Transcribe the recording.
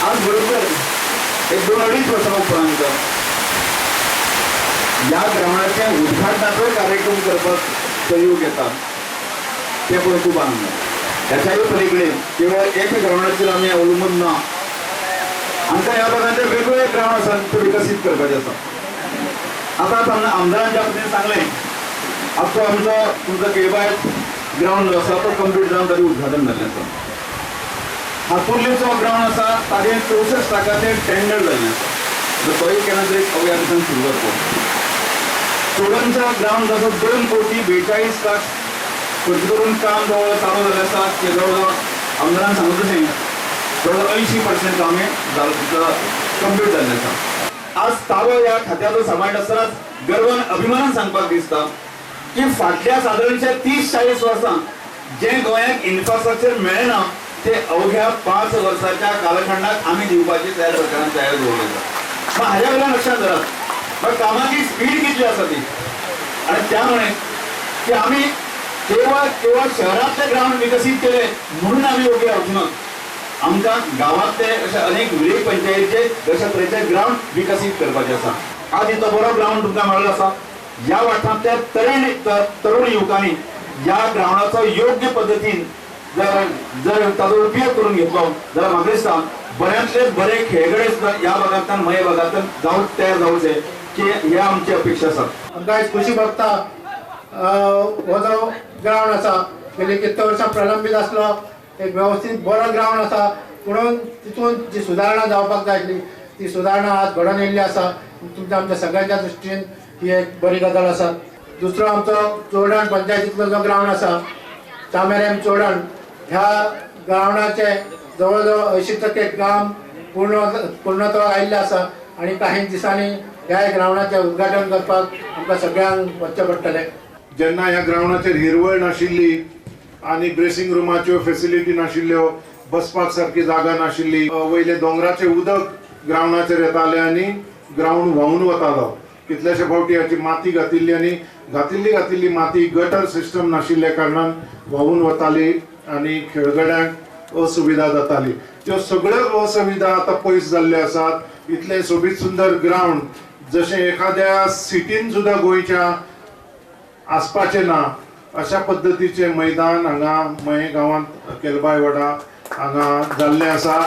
आज बरोबर एक 2-2.5 वर्सां उपरांत ह्या ग्रावंडाचें उद्घाटनाचोय कार्यक्रम करपाक सहयोग येता ते पळोवन खूब आनंद. ह्याच्याय पलीकडे केवळ एक ग्रावंडाचेर आमी अवलंबून ना, आमकां ह्या भागांत वेगवेगळे ग्रावंड आसात ते विकसीत करपाचे आसा. आतां आमदारांच्या वतीन सांगलें, आजचो आमचो तुमचो केळबाय ग्रावंड जो आसा तो कंप्लीट जावन ताजें उद्घाटन जाल्लें आसा. हातुर्लेचो ग्रावंड आसा ताजें 64 लाखाचें टेंडर जाल्लें आसा, तोय केन्ना तरी अवघ्या दिसान सुरू जातलो. चोडणचा ग्रावंड जसो 2 कोटी 42 लाख खर्च करून काम जवळ चालू जाल्लें आसा की जवळ जवळ आमदारान सांगता तशें जवळ 80% काम हें कंप्लीट जाल्लें आसा. आज ताबो ह्या खात्याचो सांबाळटा आसतनाच गर्वान अभिमानान सांगपाक दिसता की फाटल्या सादारणशे 30-40 वर्सां जें गोंयाक इन्फ्रास्ट्रक्चर मेळना ना ते अवघ्या 5 वर्साच्या कालखंडात आमी दिवपाची तयार सरकारान तयार दवरली आसा. मग हाज्या वयल्यान लक्षात धरात मग कामाची स्पीड कितली आसा ती. आणि त्यामुळे की आमी केवळ केवळ शहरातले ग्राउंड विकसीत केले म्हणून आमी योग्य रावचे ना, आमकां गांवांतले अशे अनेक विलेज पंचायतीचे अशा तरेचे ग्राउंड विकसीत करपाचे आसा. आज इतलो बरो ग्राउंड तुमकां मेळ्ळो आसा. ह्या वाठारांतल्या तरुण युवकांनी ह्या ग्राउंडाचो योग्य पद्दतीन जर जर ताचो उपयोग करून घेतलो जाल्यार म्हाका दिसता बऱ्यांतले बरे खेळगडे सुद्दां ह्या भागांतल्यान मये भागांतल्यान जावं तयार जावचे की हे आमची अपेक्षा आसा. आमकां आयज खुशी भोगता, हो जो ग्रावंड आसा गेली कितले वर्सां प्रलंबीत आसलो, एक वेवस्थीत बरो ग्रावंड आसा, पुणून तितून जी सुदारणा जावपाक जाय आसली ती सुदारणा आज घडोवन येयल्ली आसा. तुमच्या आमच्या सगळ्यांच्या दृश्टीन ही एक बरी गजाल आसा. दुसरो आमचो चोडण पंचायतींतलो जो ग्रावंड आसा चामेरेम चोडण, ह्या ग्रावंडाचे जवळ जवळ 80% काम पूर्णत्वाक आयिल्लें आसा आनी काही दिसांनी ह्या ग्रावंडाचें उद्घाटन करपाक आमकां सगळ्यांक वचचें पडटलें. जेन्ना ह्या ग्रावंडाचेर हिरवळ नाशिल्ली आनी ड्रेसिंग रुमाच्यो फेसिलिटी नाशिल्ल्यो, बसपाक सारकी जागा नाशिल्ली, वयले दोंगराचें उदक ग्रावंडाचेर येतालें आनी ग्रावंड व्हांवून वतालो. कितलेशे फावटी हाची माती घातिल्ली आनी घातिल्ली घातिल्ली माती गटर सिस्टम नाशिल्ल्या कारणान व्हांवून वताली आनी खेळगड्यांक असुविधा जाताली. त्यो सगळ्यो असुविधा आतां पयस जाल्ल्यो आसात. इतलें सोबीत सुंदर ग्रावंड जशें एखाद्या सिटीन सुद्दां गोंयच्या आसपाचें ना अशा पद्दतीचें मैदान हांगा मये गांवांत केलबाय वडा हांगा जाल्लें आसा.